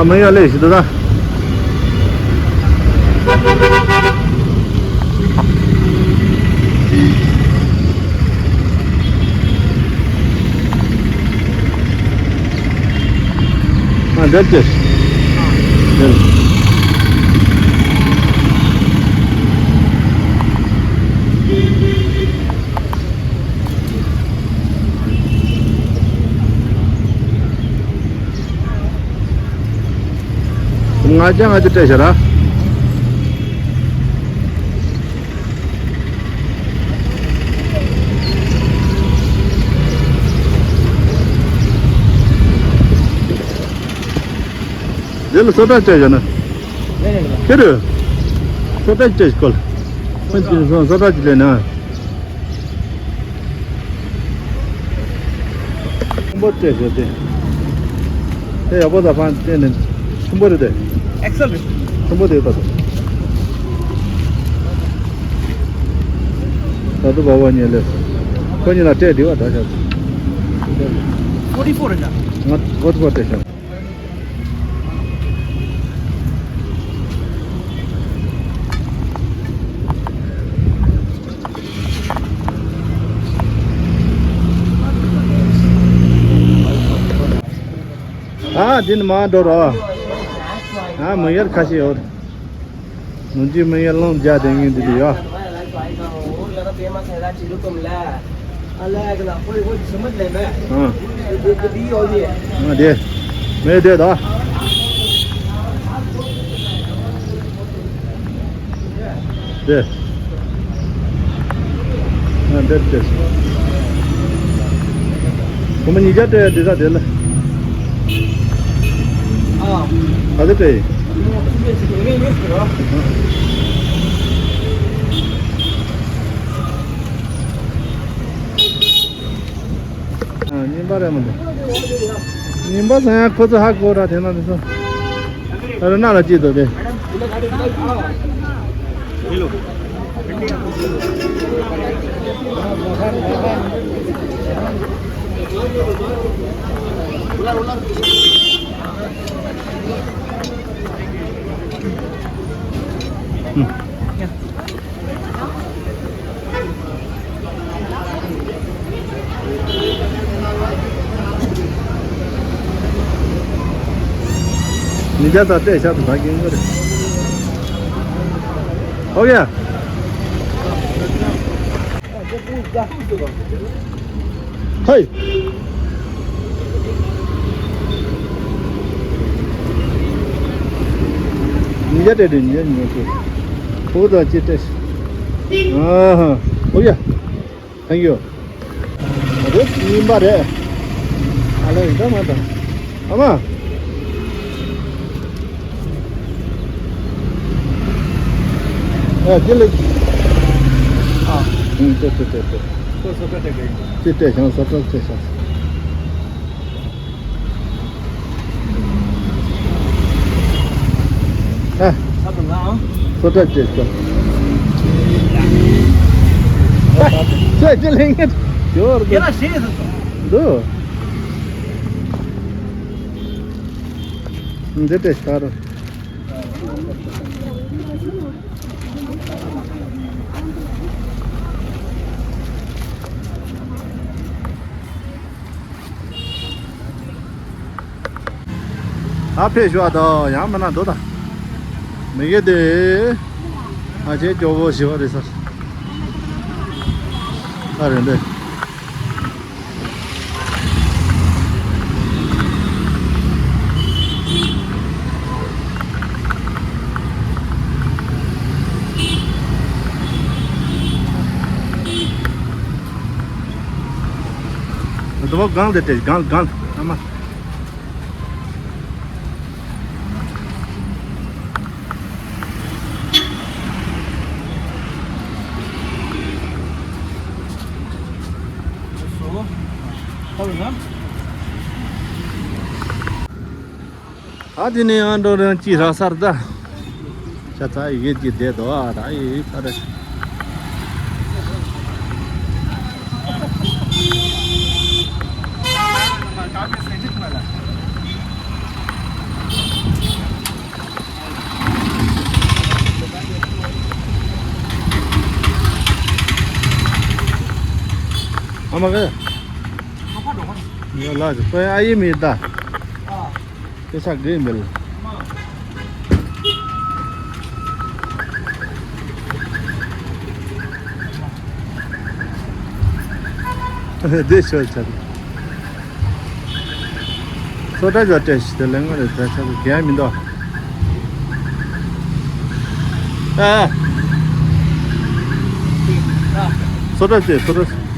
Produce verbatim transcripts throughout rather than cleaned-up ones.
ཨ་མི་ཡ་ལེ་ཞིག་འདུག་ད། ཨ་འདྲ་ཅེས། འདྲ། ང་ཅག་ང་ཅག་སྤྲད་ཤག་ར། འདི་ལ་སོ་ཏ་སྤྲད་ཤག་ན། ཁྱེད་རུ། སོ་ཏ་སྤྲད་ཤག་གོ་ལ། ཁོ་ཅི་སོ་སོ་ཏ་ཅི་ལས་ན། ཆེན་པོ་སྤྲད་ཟེར་ཏེ། དེ་ཡག་པོ་ད་ཕན་བལྟས་ནས་ཆེན་པོ་རེད་དེ། ཨེག་སེལ་རེད། ཆེན་པོ་དེ་ད་དུ། ད་དུ་བ་བ་ཉེ་ལེ། ཁོ་གཉིས་ལ་སྤྲད་དེ་བ་ད་ཤག་ཕོར་ཊི་ཕོར་རེད་ད། ང་ཕོར་ཊི་ཕོར་སྤྲད་ཤག་ཨ་འདི་ནི་མ་འགྲོ་རོགས། ཨ་མི་ཡར་ཁ་ཤས་ཡོད། ནུ་འདི་མི་ཡར་ལོང་རྒྱ་དེ་ངས་འདི་ལ་ཡོད། ཨ་དེ་མེད་དེ་ད། དེ། ཨ་འདིར་དེ། ཁོ་མོ་ཉིས་བརྒྱ་སྤྲད་ཡ་འདི་ས་དེ་ལ། ཨ། ག་ཚོད་སྤྲད་ཡིན། ཨ་རྙིང་པ་རེད་མ་འདུག་རྙིང་པ་ཟེར་ཡ་ཁོ་ཚོ་ཧ་གོ་ར་དེ་ན་དེ་ཚོ། ཨ་ར་ན་ལ་ཅི་དོ་དེ། ཉིན་ཆ་ད་སྤྲད་ཤག་ཏུ་ད་གིན་གོ་རེད། ཨོ་ཡ། ཧེ། ཉིན་ཆ་སྤྲད་དུས་ཉིན་ཆ་ཉིན་ཆ་སྤྲད། ཕྲུ་གུ་དང་ཅི་སྤྲད། ཨ་ཧ། ཨོ་ཡ། Thank you. རེད་ཡིན་པ་རེད། ཨ་ལས་ཡིན་ད་མ་ད། ཨ་མ། ཨ་དེ་ལས། ཨ། ཨུ་ཏེ་ཏེ་ཏེ་ཏེ། ཁོ་སོ་ཏྲ་སྤྲད་གི་ཡིན། ཅི་སྤྲད་ཤང་སོ་ཏྲ་སྤྲད་ཤང་། ཨ། ས་དང་ལ་ཨང་། སོ་ཏྲ་སྤྲད་ཤང་། ཨ། ཁྱོད་ཅི་ལས་ངེད། ཡོར་དུ། ཡར་ཞེས་སོ་སོ། འདུག་འདི་སྤྲད་ཤག་རོ། ད་ཕེབས་ཞུ་བ་དང་ཡང་མིན་ན་འདུག་ད། མི་གེ་དེ། ང་ཆེ་སྐྱོ་བོ་ཞི་བ་རེད་ས། ཨ་རེད་འདི། དུ་བ་གང་དེ་དེ་གང་གང་ཨ་མ། ཨ་དེ་ནས་ཡང་འགྲོ་རན་ཅི་ར་སར་ད། ཤ་ཚ་ཡི་གེ་ཅི་བསྡད་དོ་ཨ་ད་ཡི་ཨ་ར། ཨ་མ་ག་ཡ་ལ་ཁོ་ཡ་ཨ་ཡེ་མི་ད། དེ་ཆ་གི་མིལ། དེ་ཤོད་ཆ། སོ་ཏྲ་ཇོ་ཏྲེ་ཤི་དེ་ལེང་རེ་ད་ཆ་གི་ག་མི་འདུག་ཨ། སོ་ཏྲ་ཅེ་སོ་ཏྲ།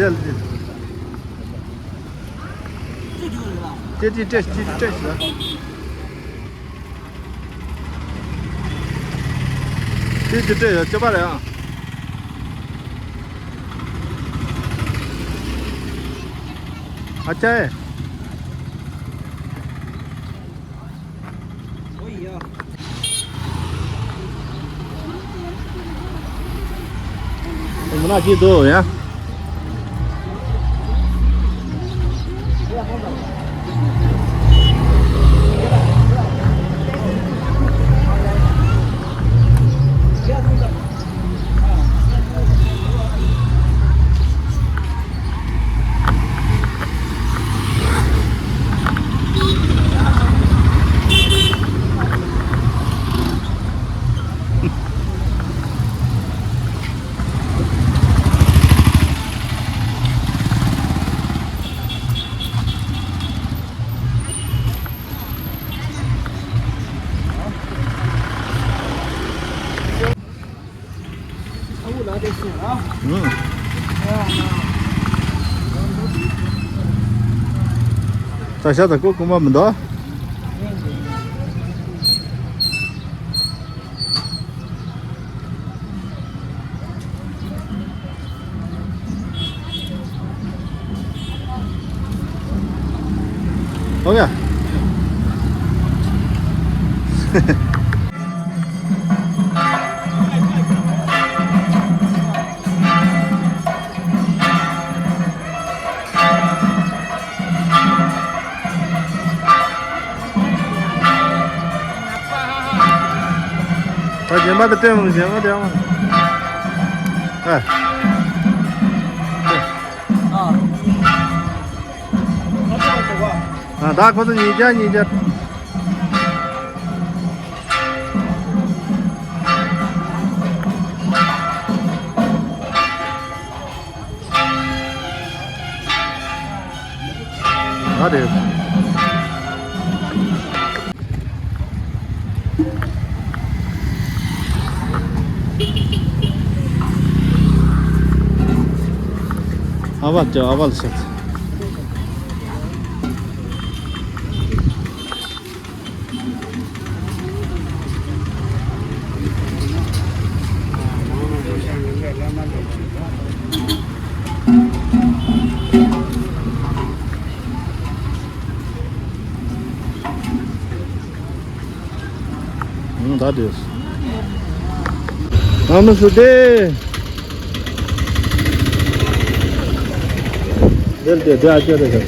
རྒྱལ་རྒྱལ། ཅི་ཅི་ཏྲེ་ཅི་ཏྲེ་ཞུ། ཅི་ཅི་ཏྲེ་ཡོད་ཅི་པ་རེད་ཨང་། ཨ་ཅེ། ཨོ་ཡ། མི་ན་ཅི་འདུག་ཡ། ད་ཤ་ད་ཀོ་ཀུ་མ་མི་འདུག་ཨོ་ཡ། ད་རྗེས་མ་དེ་སྤྲད་མོ། རྗེས་མ་དེ་ཡང་མ། ཨ། ཨ། ད་ཁོ་ཚོ་ཉིས་བརྒྱ་ཉིས་བརྒྱ། ཨ་རེད། ཨ་བ་ཅོ། ཨ་བ་ལ་ཤག་ད་དེ། ཨ་མ་སུ་དེ། དེར་དེ་དེ་ཨ་ཅེ་རེད་ཤག་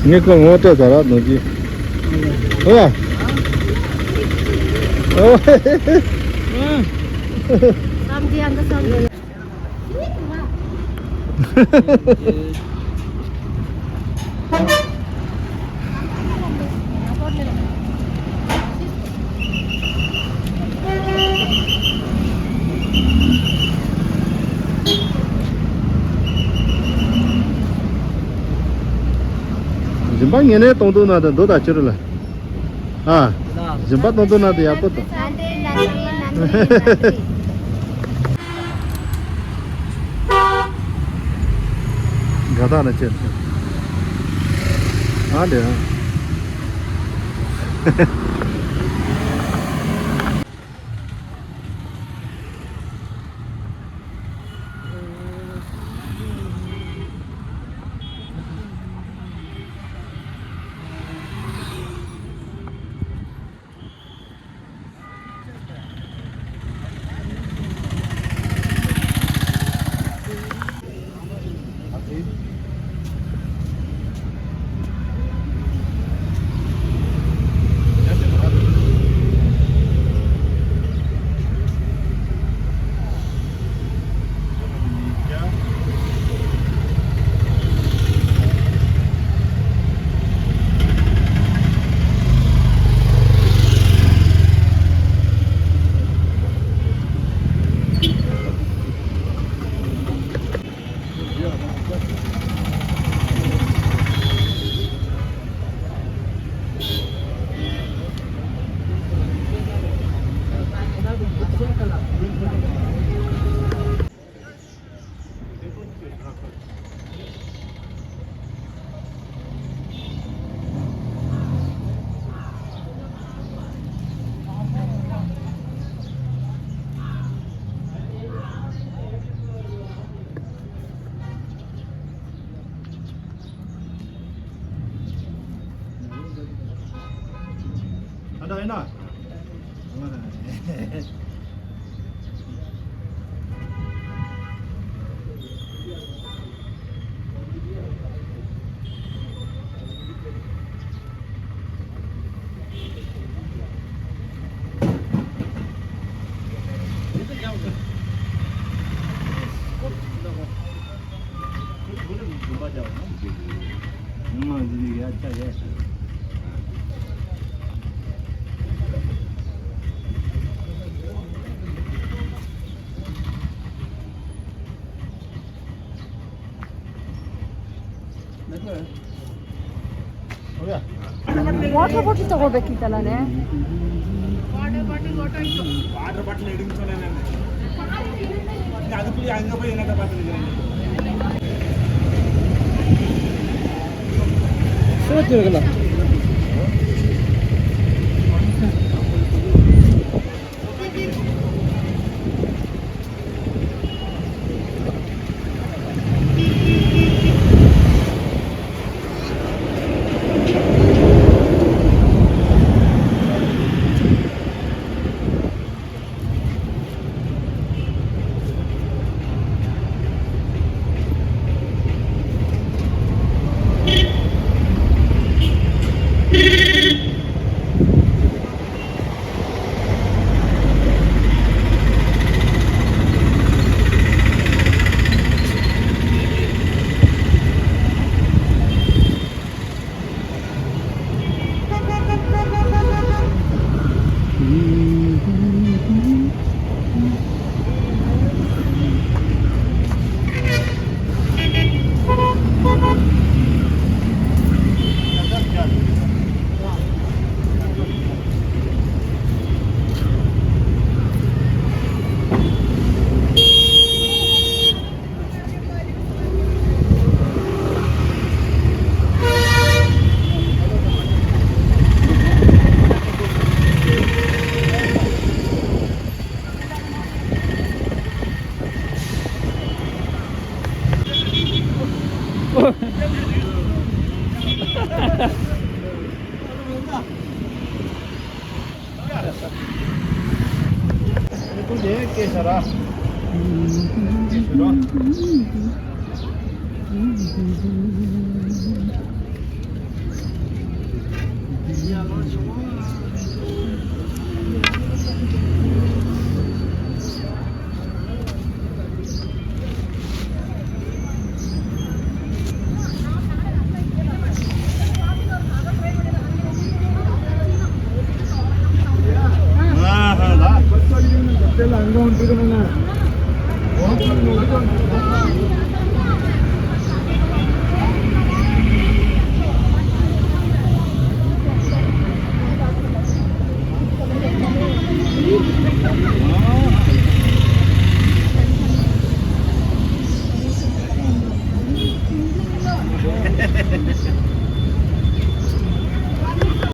ངས་ཁོ་ངོ་སྤྲད་ཚར་ར་ནོར་གྱིས། ཨ། ཨོ། སྦྱིན་པ་ངེས་ནས་གཏོང་འདུག་ན་དང་འདུག་ད་ཕྱི་རུ་ལ། ཨ། སྦྱིན་པ་གཏོང་འདུག་ན་དེ་ཡག་པོ་འདུག་དགའ་ཐག་ན་ཁྱེད། ཨ་དེ། ད་ལྟ་ཡིན་ན། वाटर बोतल तो हो बेकी तला ने। वाटर बोतल, वाटर बोतल लीडिंग चले ने। ना तो पूरी आएंगे भाई, ना तो बात नहीं करेंगे। So ལ།